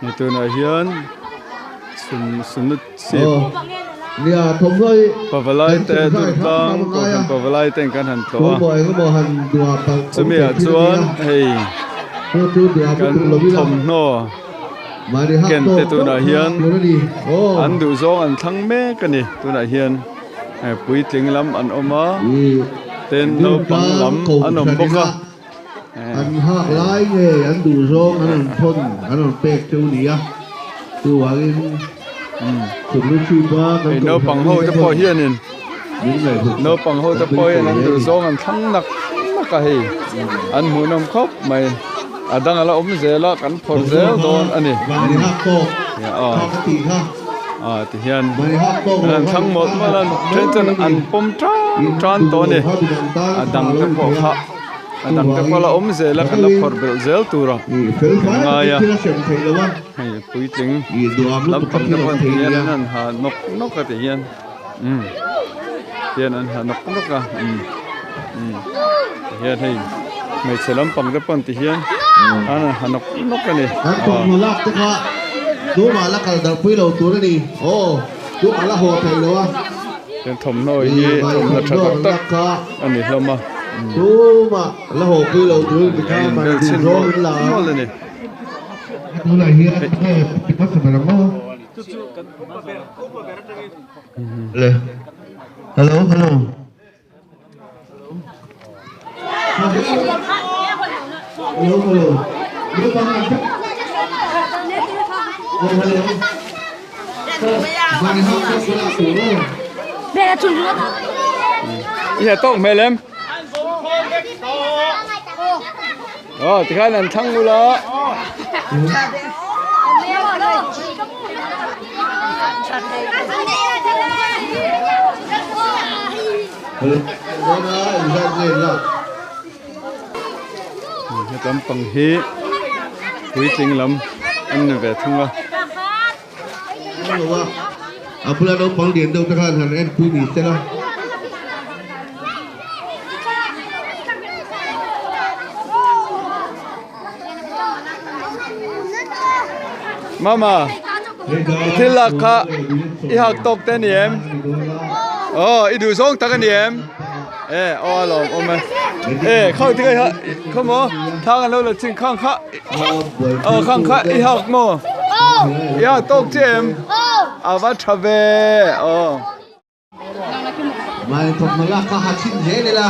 Hei tunah hian sun sunut chhip pavalai te durtlang kohhran pavalai ten kan han tlawh a chumi ah chuan hei kan thawmhnaw ken te tunah hian an duh zawng an thlang mek a ni tunah hian puitling lam an awm a tin naupang lam an awm bawk a. An hak lai nge an duh zawng an rawn thawn an rawn pek cheu nia chuvangin chhunlu chhip a kan Hei naupang ho te pawh hianin min ngaihhlut naupang ho te pawh hian an duh zawng an thlang nak nak a hei an hmuhnawm khawp mai a dang ala awm zel a kan phawrh zel dawn a ni Mahni hak tawk aw kha ka tih kha ah tihian mahni hak tawk an lo han kha thlang mawlh mawlh a then chuan an pawm tan tan tawh a ni a dang te pawh kha. A dang te pawh la awm zel a kan la phawrh belh zel tur a kan ngai a hei puitling lampang te pawh ti hian an han ha nawk nawk a ti hian umm hian an ha nawk nawk a umm umm ti hian hei hmeichhe lampang te pawh ti hian an han ha nawk nawk a ni aw thawmhnaw hi thawmhnaw tha tak tak a ni hlawm a. Tumah la haw pui lo tur ti kha man duh zawng in la a. Tunah hian nge ti hmasa ber ang aw. Le hello hello. Hello hello. Hello I tawk hmel em? Aw tikhan an thlang ula. Hetlam pang hi puitling lam an ni ve thung a. A bula naupang lian deuh te khan han enpui ni se la. Mama, i thil lak kha i hak tawk te a ni em? Aw, i duh zawng tak a ni em? E, aw a lawm awm e. E, khang te kha, khaw maw, thang an lo la chin khang kha. Aw khang kha i hak maw? I hak tawk che em? A va tha ve aw. Mai thawmhnaw lak kha ha chhin zel ila.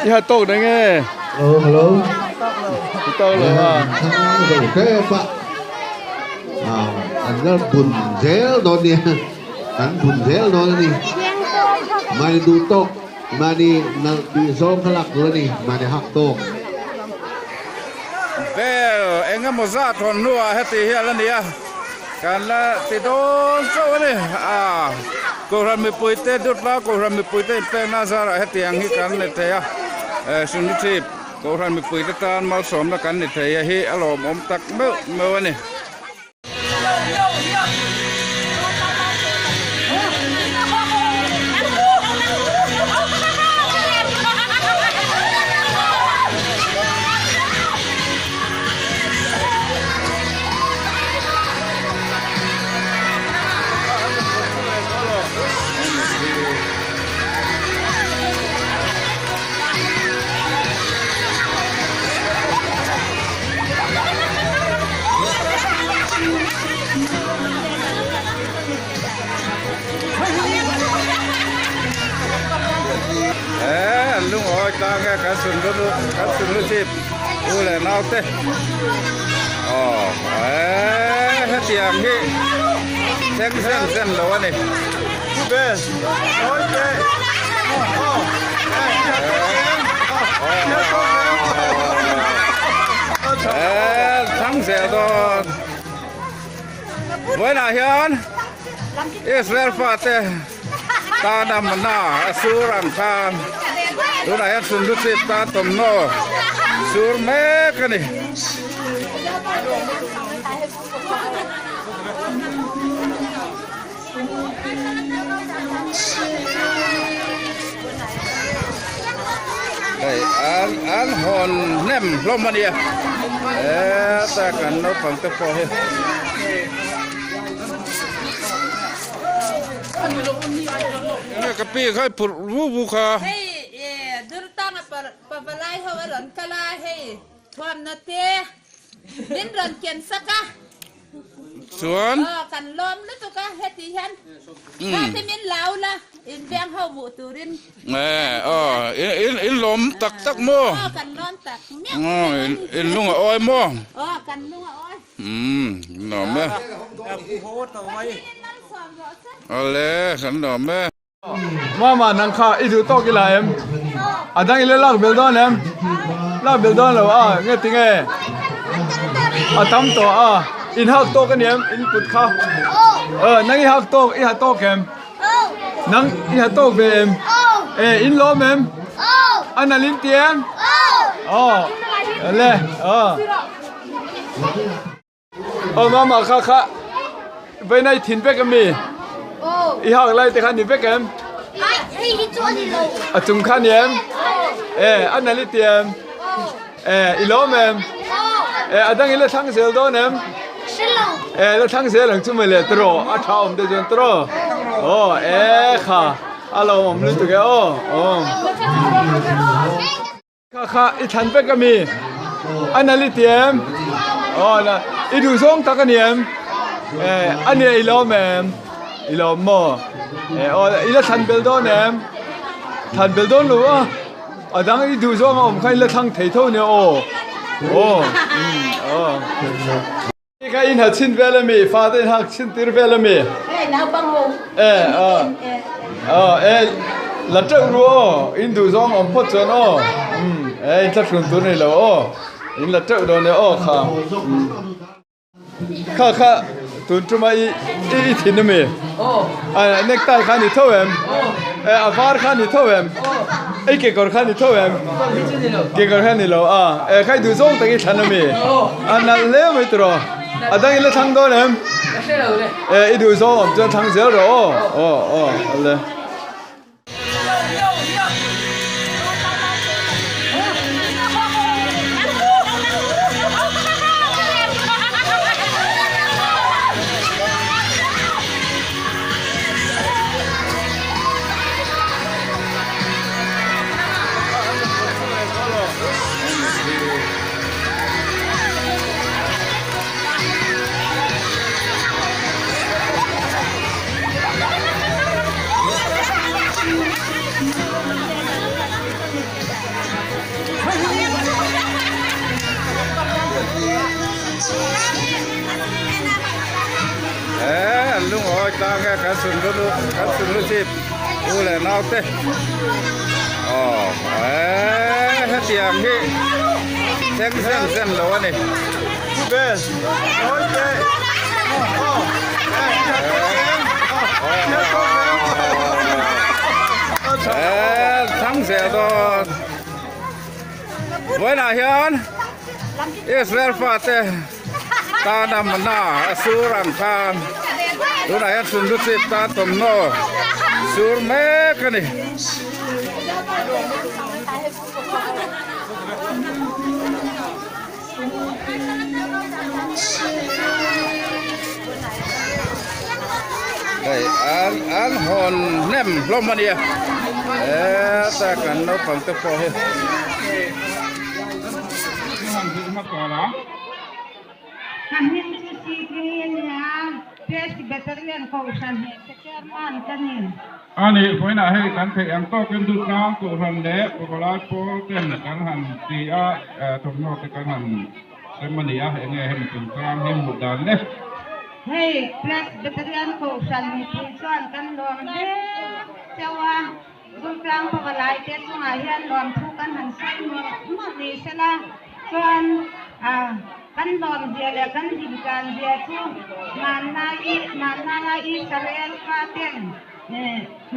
I ha tawk dang e. Hello hello. I tawk lo a. Thang zo tep a. An la bun zel dawn nia. Kan bun zel dawn a ni. Mahni duh tawk, mahni nalh tih zawng kha lak tur a ni, mahni hak tawk. Bel eng emaw zat hawn hnuah heti hi a la ni a, kan la ti dawn chauh a ni. A Kohhran mipuite Dutla Kohhran mipuite inpekna zarah hetiang hi kan ni thei a, Sunithip Kohhran mipuite tan malsawmna kan ni thei a hi a lawmawm tak meuh meuh a ni. He an lungawi tlang e kan sun lu kan sun lu chip u leh nau te aw he hetiang hi thleng zen zen lo a ni. Thlang zel dawn vawiinah hian Israel fate tana mana a sur ang khan tunah hian sunhlu chip tan thawmhnaw sur mek a ni. Hei an an hawn hnem hlawm a nia heta kan naupang te pawh hi. Enge ka pi kha i phurh vu vu kha. Hei Durtanga pavalai ho a rawn kal a hei thuamna te min rawn ken sak a. Chuan. Aw kan lawm lutuk a heti hian kha te min lau la in veng ho hmuh turin. Nge aw in in lawm tak tak maw? Aw kan lawm tak miah. Aw in in lung a awi maw? Aw kan lung a awi. Umm lawm e. Awle kan lawm e. Mama nang kha i duh tawk ila em? A dang ila lak bel dawn em? Lak bel dawn lo a nge tinge? A tam tawh a in hak tawk a ni em in kut kha? Aw nang i hak tawk i ha tawk em? Nang i ha tawk ve em? E in lawm em? A nalh in ti em? Aw le aw. Aw mama kha kha vawiin a i thin vek ami? I hak lai te kha ni vek em? A chung kha ni em? E a nalh i ti em? E i lawm em? E a dang i la thlang zel dawn em? E la thlang zel ang chu mawle tawh a tha awm te chuan tawh aw e kha a lawmawm lutuk e aw aw. Kha kha i thlan vek ami? A nalh i ti em? Aw la i duh zawng tak a ni em? Eh a nia i lawm em? I lawm maw? Eh aw i la thlan bel dawn em? Thlan bel dawn lo a a dang i duh zawng a awm kha i la thlang thei tho nia aw aw umm aw. Ka in ha chhin vel ami fa te in hak chhin tir vel ami e a a e la teuh ru aw in duh zawng awm phawt chuan aw um e in thlahrun tur ni lo aw in la teuh dawn e aw kha kha kha tun tuma i i thin ami a necktie kha ni tho em e a var kha ni tho em ei kekawr kha ni tho em kekawr kha ni lo a e khai duh zawng tak i thlan ami a nalh hle mai tawh a dang ila thlang dawn em e i duh zawng awm chuan thlang zel rawh aw aw aw awle. He an lungawi tlang e kan sun lu kan sun lu chip u leh nau te aw eee hetiang hi thleng zen zen lo a ni. Eee thlang zel dawn vawiinah hian Israel fate. Tana mana a sur ang khan tunah hian sunlu chip tan thawmhnaw sur mek a ni. Hei an an hawn hnem hlawm a nia heta kan naupang te pawh hi. Ka hming chu Sitling a ni a, Presbyterian Kohhran hmeichhe chairman ka ni. A nih, vawiinah hei kan theih ang tawkin Dutlang Kohhran leh Pavalai Pawl ten kan han ti a, thawmhnaw te kan han sem a ni a, enge hemi chungchang hi hmuh dan le? Hei Presbyterian Kohhran mipui chuan kan lawm hle chauh a. Dultlang pavalai te chungah hian lawmthu kan han sawi mawlh mawlh ni sela chuan kan lawmzia leh kan hlimtlanzia chu Manna-i Manna-a Israel faten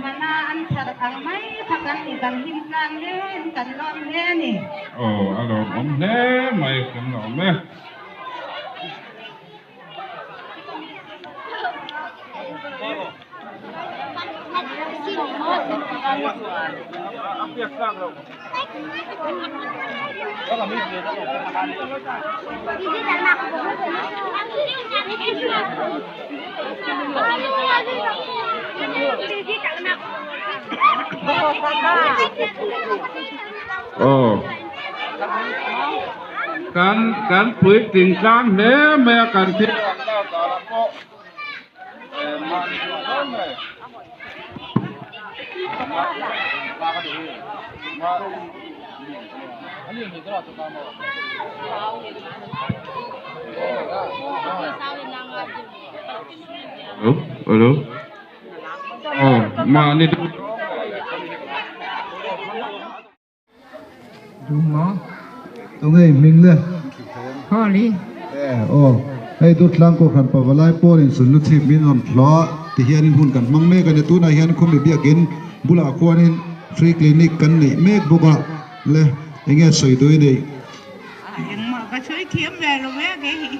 mana an chhar ang mai kha kan ni kan hlimtlan hle in kan lawm hle a ni. Aw a lawmawm hle mai kan lawm e. Aw kan kan puitling tlang hle mai a kan thil an lak danah pawh Hello, hello. Oh, mahni Duma tunge i hming le? Hawli. E aw, hei Dutlang Kohhran Pavalai pawlin Sunlu chhip min rawn hlawh a, tihianin hun kan hmang mek a ni. Tunah hian khumi biakin bulah khuanin free clinic kan neih mek bawk a le, enge sawi duh i neih? Engmah ka sawi thiam ve lo ve kei hi.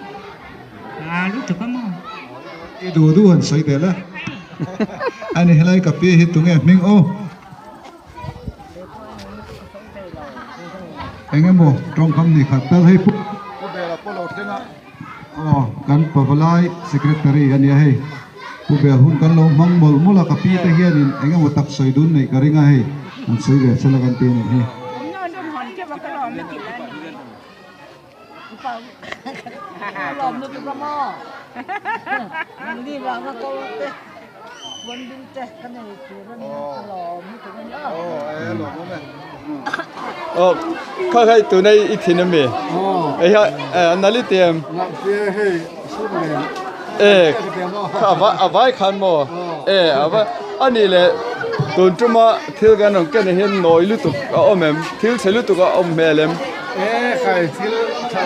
A lutuk a maw? I duh duh han sawi teh le. Ani helai ka pi hi tunge hming aw? Eng emaw tawngkam ni khat tal hei pu Bela pawh lo thleng a aw kan pavalai secretary a nia hei pu Bel hun kan lo hmang mawlh mawlh a ka pi te hianin eng emaw tak sawi dun neih ka ring a hei an sawi ve sela kan ti a nih hi. Aw kha khai tuna i thin ami hei ha nali te em e kha a vai khan maw e a vai ani le tun tuma thil kan rawn ken ah hian nawi lutuk a awm em thil chhe lutuk a awm hmel em. E khai thil tha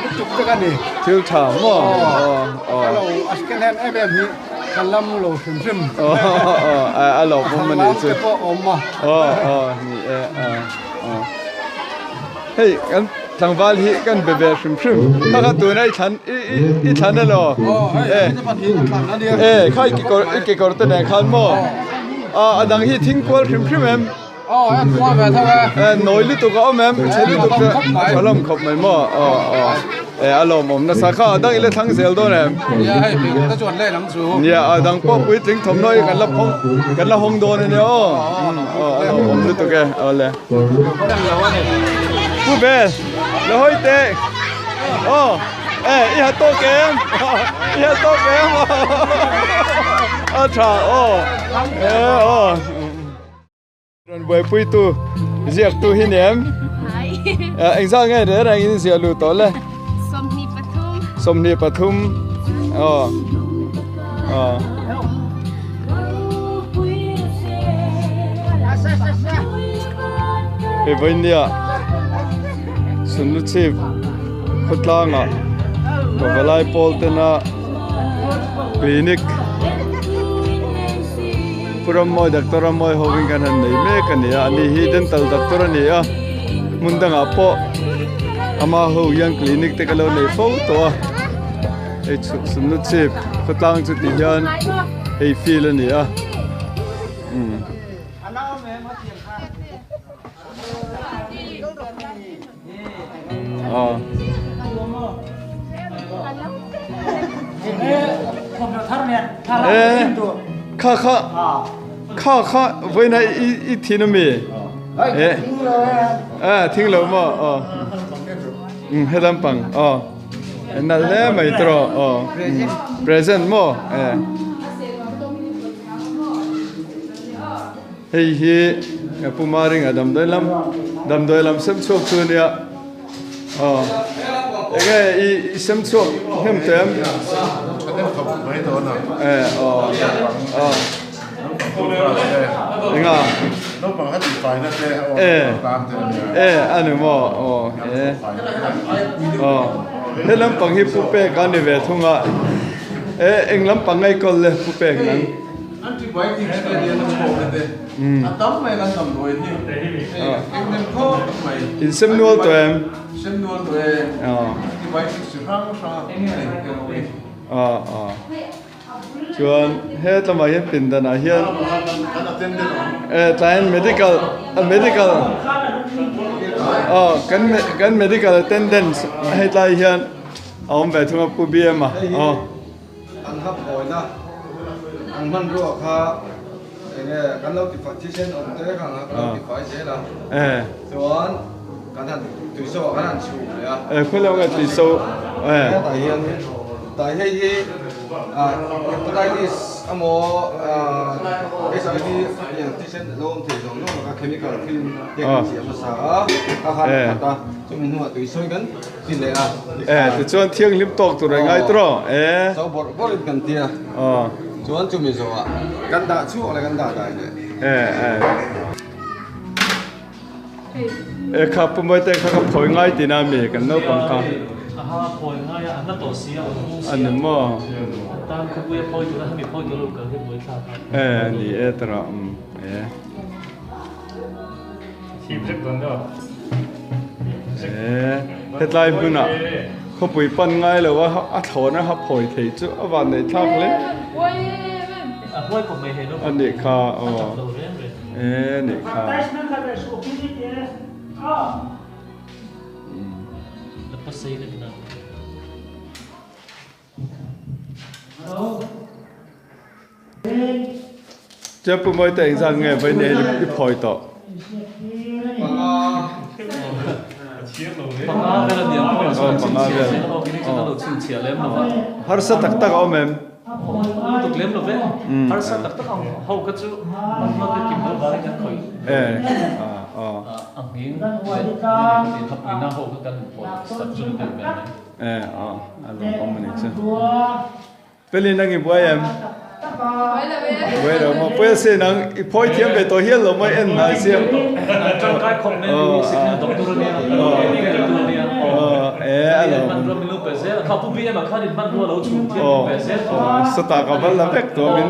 lutuk vek a ni. Thil tha maw? Aw. Ka lo a second hand em em hi ka lam lo hrim hrim. Aw a lo pawm a nih chu. Te pawh awm a. Aw aw ni e aw. Hei kan tlangval hi kan be ve hrim hrim. Kha kha tuna i thlan i i thlan elaw? Aw hei hei te pan hi ka thlan a nia. E khai kekawr i kekawr te nen khan maw? A dang hi thing kual hrim hrim em? Aw a khua ve tho e. E nawi lutuk a awm em? Chhe lutuk chu a hlawm khawp mai maw? Aw aw e a lawmawm nasa kha a dang i la thlang zel dawn em? Nia hei peng te chuan leh lam chu. Nia a dang pawh puitling thawmhnaw hi kan la phawng kan la hawng dawn a nia aw. Aw a lawmawm lutuk e aw le. Pu Bel la hawi teh aw e i ha tawk em? I ha tawk em? A tha aw e aw. Rawn buaipuitu ziaktu hi ni em? Engzah nge reng reng in ziah luh tawh le? 23. 23. Aw. Aw. Hei vawinia Sunluchhip khawtlangah Pavalai pawl tena clinic Pu Rammawi Doctor Rammawi hovin kan han nei mek a ni a, ani hi dental doctor a ni a, hmun dangah pawh ama ho hian clinic te ka lo nei fo tawh a, hei chhuk sumna chhip khawtlang chu tih hian hei field a ni a umm. Aw. Eh, kha kha kha kha voina i i thin ami eh eh thing lo mo aw um helam pang aw nal hle mai tro aw present mo eh Hei hi Pu Maringa damdawi lam damdawi lam sem chhuak chu a nia aw enge i i sem chhuak hnem teh em e aw aw enga e e a ni maw aw e aw he lampang hi Pu Peka a ni ve thung a e eng lampang nge i kawl le Pu Pek nang. Antibiotics te nia na chhawk te a tam mai kan damdawi hi hei eng nem khawp mai. In sem nual tawh em? Sem nual tawh e. Antibiotics chi hrang hrang a hei eng hi. Chuan hetlamah hian pindanah hian eh tlaiin medical medical aw kan kan medical attendance hetlai hian a awm ve thung a Pu BM a aw. An hap hawina an hmanrua kha enge kan lo ti fai thisen awm te kha kan lo ti fai zel a chuan kan han tuiso ah kan han chhum leh a. Eh khawi lamah nge tuiso eh. Hetah hian tah hei hi hepatitis emaw HIV tiang thisen lo awm thei zawng zawng laka chemical film te kan chiah hmasa a a khan a khat a chumi hnuah tuisawi kan Ti leh a. Eh, tichuan thianghlim tawk tur a ngai tur aw. Eh. So bawrh bawrh in kan ti a. Aw. Chuan chumi zawhah kan dah chhuak leh kan dah dai leh. Eh, eh. Eh, kha Pu Mawite kha ka phawi ngai tih na mi kan naupang kha. Aha, phawi ngai a, an la tawh si a, an hung si a. A ni maw? An tan khawpui a phawi tur a, hemi phawi tur a lo kal hi buai thlak a. Eh, ni e tawrh um, eh. Hetlai hmunah khawpui pan ngai lo a a thlawna ha phawi thei chu a van neih thlak hle a nih kha aw e nih kha. Che pu mawi te engzat nge vai nei i phawi tawh. Harsa tak tak a awm em? Peli nang i buai em? Buai lo maw? Puai se nang i phawi thiam ve tawh hial lo maw en hnai sia. Tangkai khawp mai ni si khan doctor ania medical tu ania. E a lo. Hmanrua min lo pe zel a kha pu BM ah khan in hmanrua lo chhum thiam min pe zel. Sawtah ka val la vek tawh min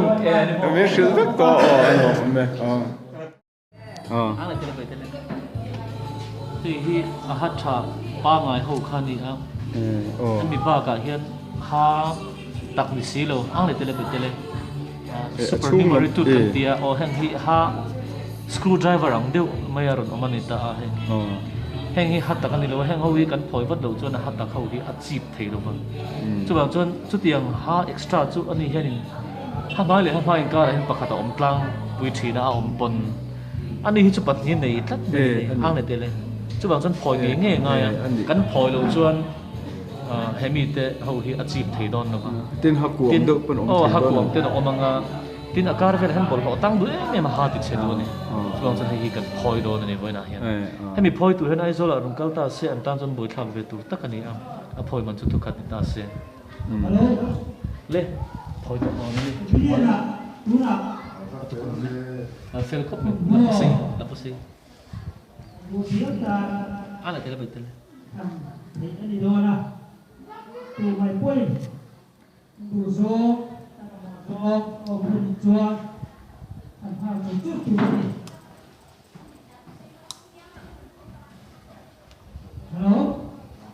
min hrilh vek tawh aw a lo awm e. Hei hi a ha tha pangai ho kha a ni a, hemi bakah hian ha tak ni si lo ang leh tele tele super memory tooth kan ti a aw heng hi ha screw driver ang deuh mai a rawn awm a ni ta a heng hi heng hi ha tak a ni lo a heng ho hi kan phawi vat loh chuan a ha tak ho hi a chip thei lo va chuvang chuan chutiang ha extra chu a ni hianin Ha hmai leh ha hmai inkarah hian pakhat a awm tlang pui thin a, a awm pawn ani hi chu pahnih nei tlat mai a ni, hang leh tel e. Chuvang chuan phawi ngei ngei a ngai a, kan phawi loh chuan he mite ho hi a chip thei dawn lo va. Tin ha kuam deuh pawn awm thei dawn a. Aw ha kuam ten a awm ang a, tin a kar velah hian bawlhhlawh tang duh em em a, ha ti chhe duh a ni. Chuvang chuan hei hi kan phawi dawn a ni vawiinah hian. Hemi phawi tur hian Aizawlah rawn kal ta se an tan chuan buaithlak ve tur tak a ni a, a phawi man chu thukhat ni ta se. Le phawi tawh ang ni a fel khawp mai la pasei la pasei a la tel a tel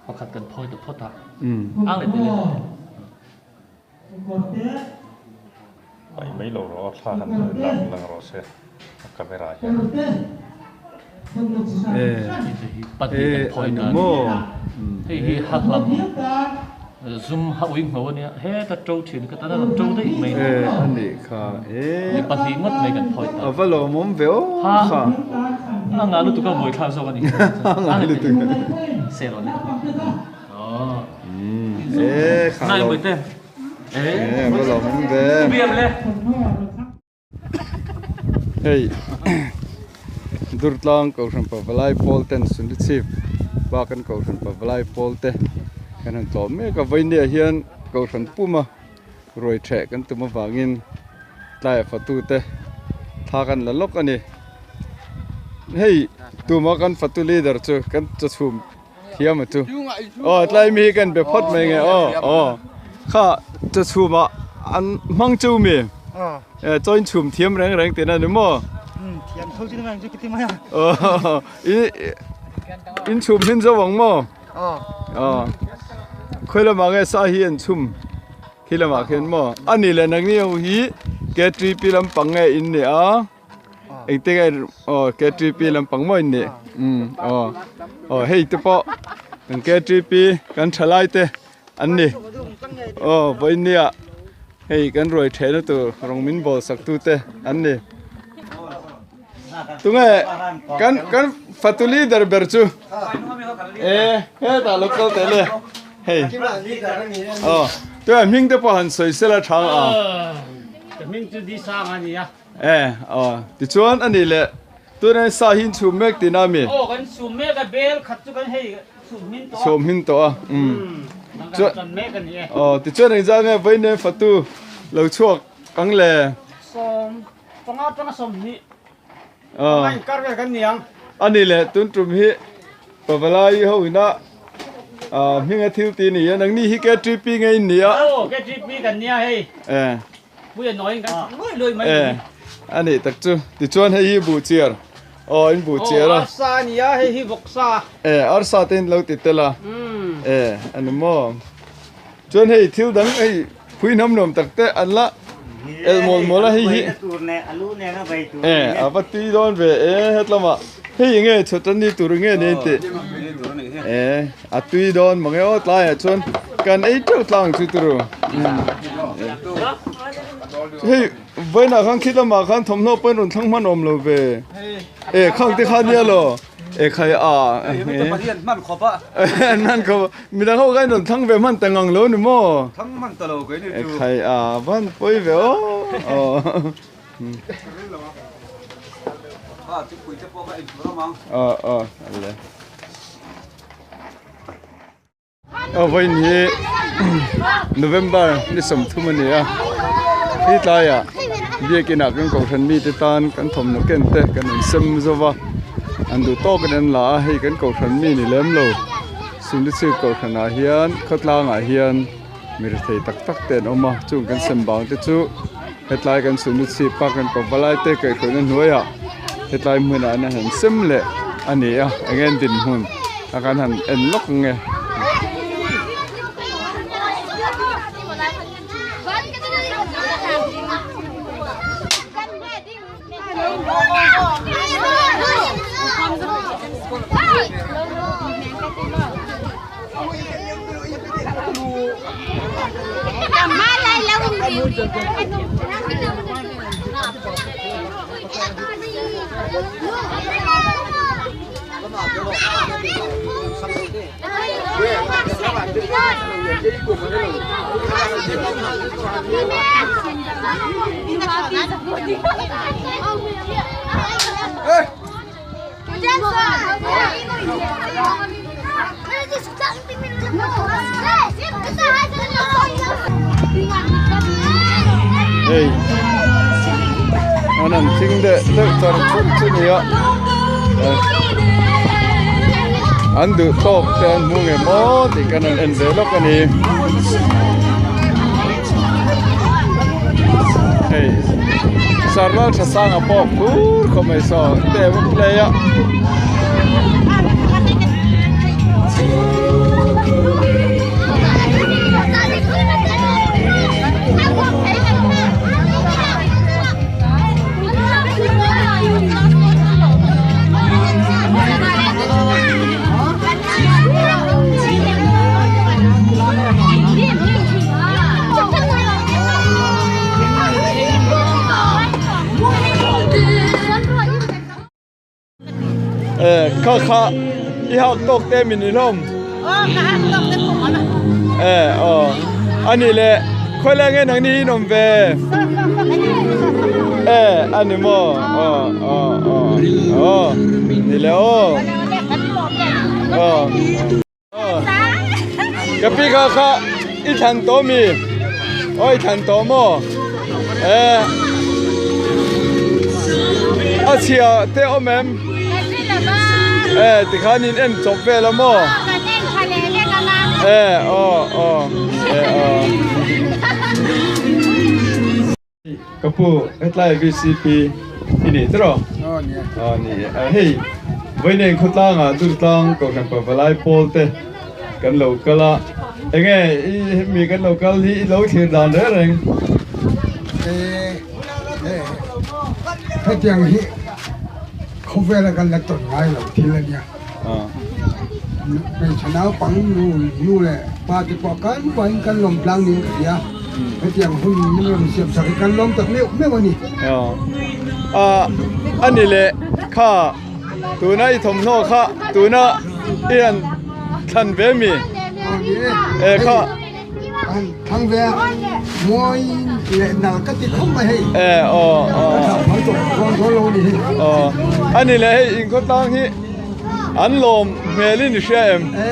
Pakhat kan phawi ta phawt a. Ang leh tele. Mai mai lo rawh a thla han lang lang rawh se a camera hian. Pahnih kan phawi ta a ni. Hei hi ha hlam zum ha ui ngho a nia heta to thin ka tan a rawn to daih mai. A nih kha e. Pahnih ngawt mai kan phawi ta. A va lawmawm ve aw kha. A ngah lutuk a buai thlak zawk a ni. A ngah lutuk. Se rawh le. Aw. E kha. Nai mui te. E va lawmawm ve. Biam le. Hei Durtlang Kohhran Pavalai pawl ten Sundichhip bakan Kohhran Pavalai pawl te kan han tlawm mek a vawinia hian Kohhran puma ruai theh kan tum avangin tlai a fatu te thla kan la lawk a ni hei tuma kan fatu leader chu kan chawchhum thiam a chu aw tlai mi hi kan be phawt mai nge aw aw kha chawchhum ah an hmang chu mi chaw in chhum thiam reng reng tihna a ni maw aw in chhum hin zo ang maw aw khawi lamah nge sa hi an chhum. Khi lamah khian maw a ni leh nangni ho hi KTP lampang nge in nih a engtin nge aw KTP lampang maw in nih umm aw aw hei te pawh kan KTP kan thalai te an ni aw vawinia hei kan ruai thehna tur rawng min bawl sak tu te an ni tunge kan kan fatu leader ber chu e hetah lo kal teh le. Hei. Aw. Tuia hming te pawh han sawi sela tha a. Ka hming chu Di Sang a nia. E, aw. Tichuan a nih leh tuna sa hi in chhum mek tihna a mi? Aw, kan chhum mek a, bel khat chu kan hei chhum hmin tawh a. Chhum hmin tawh a, umm. Kan tan mek a ni e. Aw, tichuan engzah nge vawiin fatu lo chhuak ang le? 15 atanga 20. Aw. Panga inkar vel kan ni ang. A nih leh tun tum hi Pavalai ho ina hminga thil ti ni a, nangni hi KTP nge in ni a? Aw, KTP kan nia hei. Eh. Pui a nawiin kan chak luai luai mai ni. Eh, a nih tak chu. Tichuan hei hi buh chiar. Aw, in buh chiar a. Aw, arsa a ni a, hei hi vawksa. Eh, arsa te in lo ti tel a. Eh, a ni maw. Chuan hei thil dang hei phui hnam nuam tak te an la elh mawl mawl a hei hi e a va tui dawn ve e hetlama hei enge chhawt ni tur nge ni tih e a tui dawn mange aw tlaiah chuan kan ei teuh tlang chu turu hei vawiinah khan khi lamah khan thawmhnaw pawhin rawn thlang hman awm lo ve e khang te kha nia law. E khai a hman khawp a hman khawp midang ho khan rawn thlang ve hman ta ngang lo ni maw thlang hman ta lo kei ni chu e khai a van pawi ve aw aw a chu pui te pawh kha intur amang a a le A vawiin hi November ni 30 a ni a, he tlaiah biakinah kan kohhran mite tan kan thawmhnaw ken te kan rawn sem zo va, an duh tawkin an la a, hei kan kohhran mi ni lem lo Sumlichhip kohhranah hian khawtlangah hian mi rethei tak tak te an awm a, chung kan sem bang te chu hetlai kan Sumlichhip a kan pawlai te kaihhruaina hnuaiah hetlai hmunah an han sem leh a ni a, eng nge an dinhmun a kan han en lawk ang nge. Hei an an thing deuh deuh char char chu nia an duh tawk te an hmu nge maw tih kan han en ve lawk a ni hei sarlal tha sanga pawh phur khawp mai saw te a play a. Kha kha i hak tawk te min i hlawm e aw ani le khawi lai nge nang ni in awm ve e ani maw aw aw aw aw ni le aw aw Ka pi kha kha i thlan tawh mi? Aw i thlan tawh maw? Eh a chhia te awm em? Eh tikhan in en chawp vel a maw? Eh aw aw eh aw. Ka pu hetlai VCP i nih tiraw? Aw ni e. Aw ni e. Hei Vaineng khawtlangah Durtlang Kohhran Pavalai pawl te kan lo kal a. Enge i mi kan lo kal hi i lo thlir dan reng reng. Hetiang hi khawvela kan la tawn ngai lo thil a nia. Hmeichhe naupang nu nu leh pa te pawh kan vain kan lawm tlang niin ka hria. Hetiang hun min rawn siam sak hi kan lawm tak meuh meuh a ni. A ni leh kha tuna i thawmhnaw kha tuna i han thlan ve mi? E kha. An thlang ve a, mawi leh nal ka ti khawp mai hei. E aw aw. Ka thlah phal tawh dawn dawn lo a ni hei. Aw a ni leh hei inkhawtlang hi an lawm hmelin i hria em? E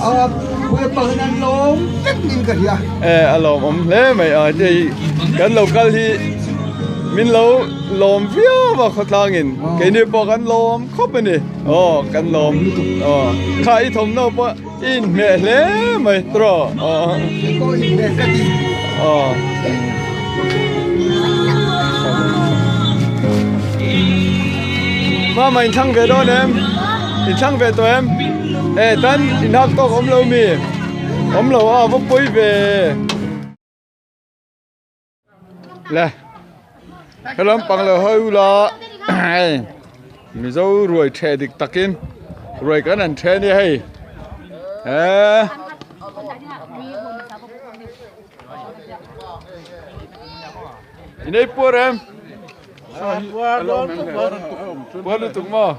a pui pahin an lawm vek niin ka hria. E a lawmawm hle mai a hei kan lo kal hi min lo lawm viau a khawtlangin keini pawh kan lawm khawp a ni aw kan lawm aw kha i thawmhnaw pawh I inhmeh hle mai tawh aw. Kei pawh inhmeh ka ti. Aw. Mama in thlang ve dawn em? In thlang ve tawh em? E tan in hak tawk awm lo mi? Awm lo a va pawi ve. Le he lampang lo hawi ula hei mizo ruai ṭheh dik takin ruai kan han ṭheh ania hei eee in ei puar em puar lutuk maw.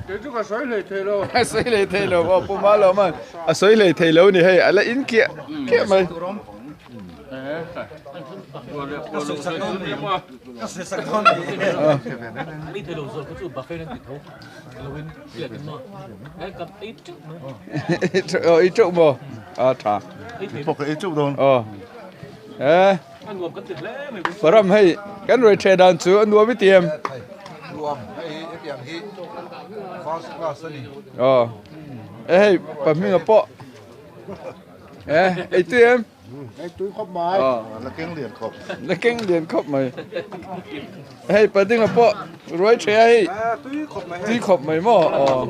Kei chu ka sawi hlei thei lo. A sawi hlei thei lo aw Pu Malawma a sawi hlei thei lo ni hei a la in kiah kiah mai. Ei teuh maw a tha. Aw e. Param hei kan ruai the dan chu a nuam i ti em? Nuam hei hetiang hi first class a ni. Aw e hei pahminga pawh e ei tui em? Ei tui khawp mai. La keng lian khawp. La keng lian khawp mai. Hei padinga pawh ruai the a hei. Tui khawp mai. Tui khawp mai maw? Aw.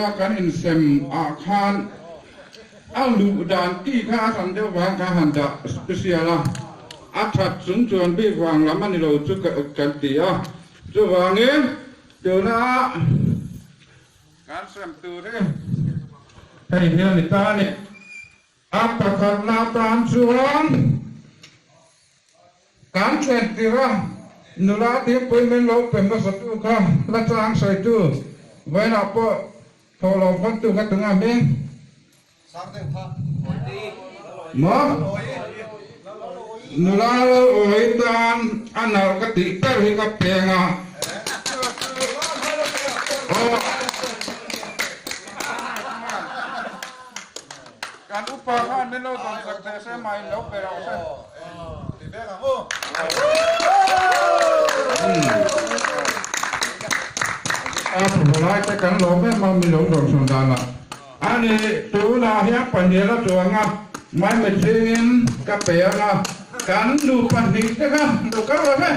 tira kan insem ah khan a luh dan ki kha a hran deuh vang kha han dah special a, a that chung chuan bik vang lam a ni lo chu kan ti a. Chuvangin tuna kan sem tur hi hei hian i ta a ni. A pakhatna atan chuan kan thlen tirh a, nula thingpui min lo pe hmasatu kha la chang sawitu vawiinah pawh thawhlawm khawntu kha tunga hming maw? Nula lo awi tan a nalh ka tih ber hi ka peng a. Aw. Kan upa khan min lo dawn sak teh se mah in lo pe rauh se. A pavalai te kan lawm em a min lo dawn sawn dan ah. Ani tunah hian pahnih la chuang a, Maimi chhingin ka pe ang a, kan nu pahnih te kha lo kal lo ve.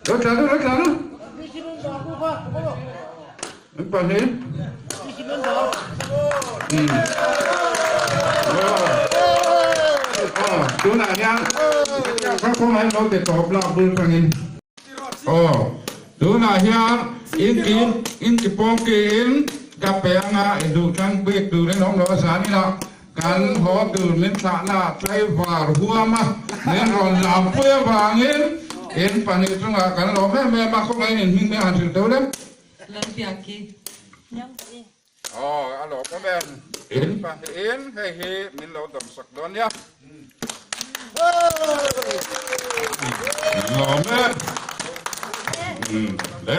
Lo tla lu, lo tla lu. An pahnih. Aw, tunah hian ka kawngah hian lo ti tawp lak bul tangin. Aw, tunah hian in ki in ki pawng kiin ka pe anga i duh tlang bik turin awm lo a zan ila kan haw tur min thlahna tlaivar huama min rawn lampui avangin in pahnih chungah kan lawm em em a, kawngah in inhming mai a han hrilh teuh le. Lalbiaki. Aw, a lawm awm e. In pahnihin hei hi min lo dawm sak dawn nia. Lawm e. Le.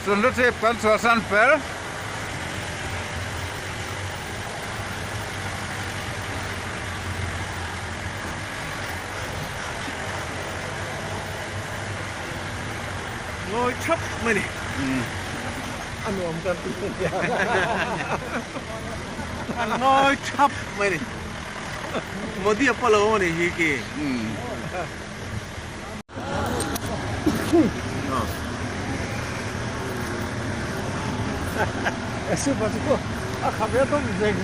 Sunluchhip kan chhuahsan fel. Ngawi thap mai ni. A nuam kan ti nia. A ngawi thap mai ni. Modi a pawh lo awm a ni hi ki. A kha ve tawp zeng.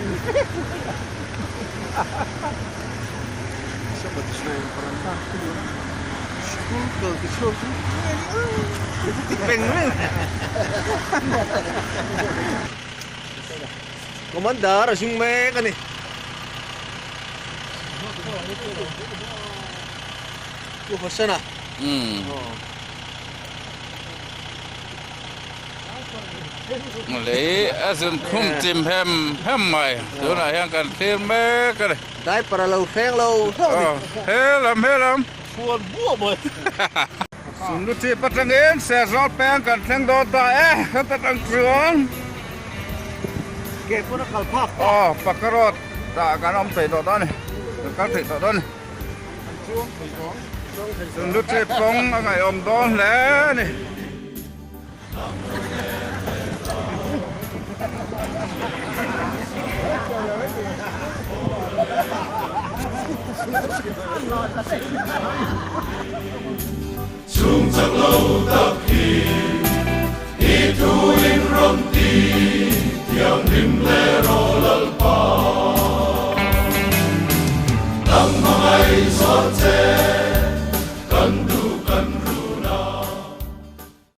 Commander a zung mek a ni. Pu Hosana. Lei a zun khum chim hem hem mai tunah hian kan thlir mek a ni. Diaper a lo hreng lo hlauh a ni. He lam he lam. Chhuan buah mai. Sumlu chip atangin Serzawl peng kan thleng dawn ta e heta tang chuan. Ke pawn a kal phak ta. Aw Pakarawt ah kan awm thei tawh dawn a ni. Kan kal thei tawh dawn a ni. Sumlu chip kawng a ngaihawm dawn hle a ni.